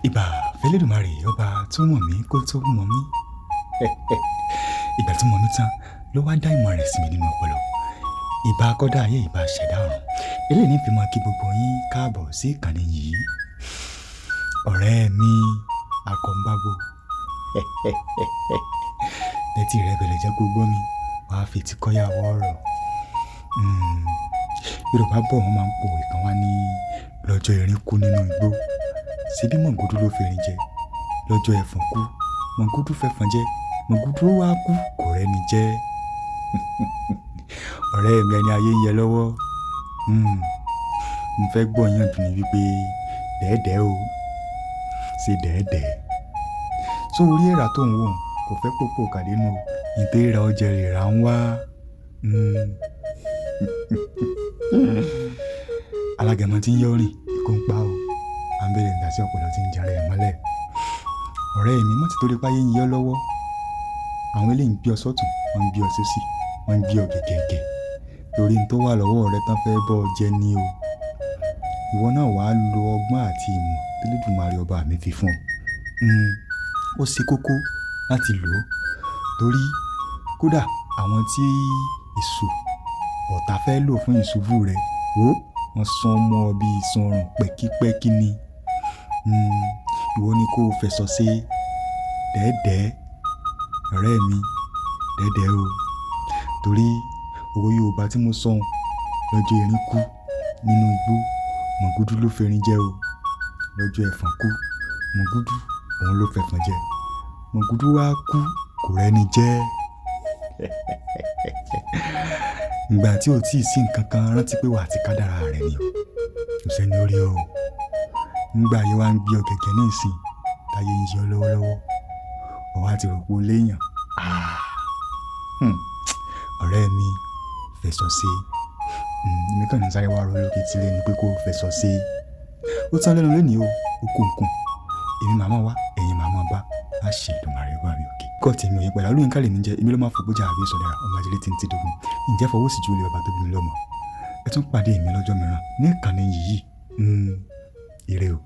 Ìbà f'Ẹlẹ́dùmarè ọba tó mọ̀ mí kó tó mọ̀ mí. Ìgbà tó mọ̀ mí tán ló wá dá ìmọ̀ rẹ̀ sí mi nínú ọpọlọ. Ìbà akọ́dá ayé, ìbà ṣẹ̀dá ọ̀run. Eléyìí ní fi mọ́ kí gbogbo yín káàbọ̀ sí ìkànnì yìí. Ọ̀rẹ́ mi, akọ̀ǹbábo. Tẹ́tí rẹ bẹ̀lẹ̀ jẹ́ kó gbọ́ mi, wàá fi ti kọ́yàwó ọ̀rọ̀. Yorùbá bọ̀ wọ́n máa ń po ìkan wá ní lọ́jọ́ erin kú nínú igbó. Ṣebí mọ̀gúdú ló fi erin jẹ? Lọ́jọ́ ẹ̀fọn kú, mọ̀gúdú fẹ́fọn jẹ, mọ̀gúdú wá kú kò rẹ́ni jẹ. Ọ̀rẹ́ mi ẹni ayé ń yẹ lọ́wọ́. Mo fẹ́ gbọ́ yànjú ni wípé dẹ́ẹ̀dẹ́ o, ṣe dẹ́ẹ̀dẹ́. So orí èèrà tó ń wò ó kò fẹ́ pòpò kàdé nù o. Ìtẹ́ ìrà ọjà ìrà ń wá. Alágẹmọ tí ń yọ́ rìn, ikú ń pa o. À ń bẹ̀rẹ̀ ìgbà sí ọ̀pọ̀lọ́ tí ń jara ẹ̀ mọ́lẹ̀. Ọ̀rẹ́ mi, mọ́ ti torí pé ayé ń yọ lọ́wọ́. Àwọn eléyìí ń gbé ọ sọ́tùn, wọ́n ń gbé ọ sósì, wọ́n ń gbé ọ gẹ̀gẹ̀gẹ̀. Torí n tó wà lọ́wọ́ rẹ tán fẹ́ bọ́ ọ jẹ ní o. Ìwọ náà wàá lo ọgbọ́n àti ìmọ̀ tí Elédùmarè ọba mi fi fún ọ. Ó ṣe kókó láti lò ó. Torí kódà àwọn tí èṣù ọ̀tá fẹ́ lò fún ìṣubú rẹ, wò ó, wọ́n san mọ́ ọ bí iṣan ọrùn pẹ́kípẹ́kí ni. Ìwọ ni kó fẹ̀sọ̀ ṣe dẹ́ẹ̀dẹ́. Ọ̀rẹ́ mi, dẹ́ẹ̀dẹ́ o. Torí òwe Yorùbá tí mo sọ òun, lọ́jọ́ erin kú nínú igbó, mọ̀gúdú ló fi erin jẹ o. Lọ́jọ́ ẹ̀fọn kú, mọ̀gúdú òun ló fẹ́fọn jẹ. Mọ̀gúdú wá kú kò rẹ́ni jẹ. Ìgbà tí o tí ì sí nǹkan kan rántí pé wà á ti ká dára rẹ ni o. Kò sẹ́ni ó rí ọ o. Nígbà ayé wa ń gbé ọ gẹ́gẹ́ ní ìsìn, táyé ń yọ lọ́wọ́lọ́wọ́. Ó wá ti rò pé o léèyàn. Ah! Ọ̀rẹ́ mi, fẹ̀sọ̀ ṣe. Èmi kàn ní sáré wá rọ lókè tílé ni pé kó fẹ̀sọ̀ ṣe. Ó tán lẹ́nu lónìí o, ó kù nkùn. Èmi màmá wá, ẹ̀yin màmá bá. Má ṣe Èdùmàrè ọba mi òkè. Kọ́ tèmi ò yí padà. Olúyinká lèmi ń jẹ́, èmi ló máa ń fògbójà àbí sọ̀dára, ọmọ ajílẹ̀ tí ń ti dógún. Ǹjẹ́ fọwọ́ sí ju olè bàbá tó bí mi lọ́mọ. Ẹ tún pàdé mi lọ́jọ́ mìíràn ní ìkànnì yìí. Ire o.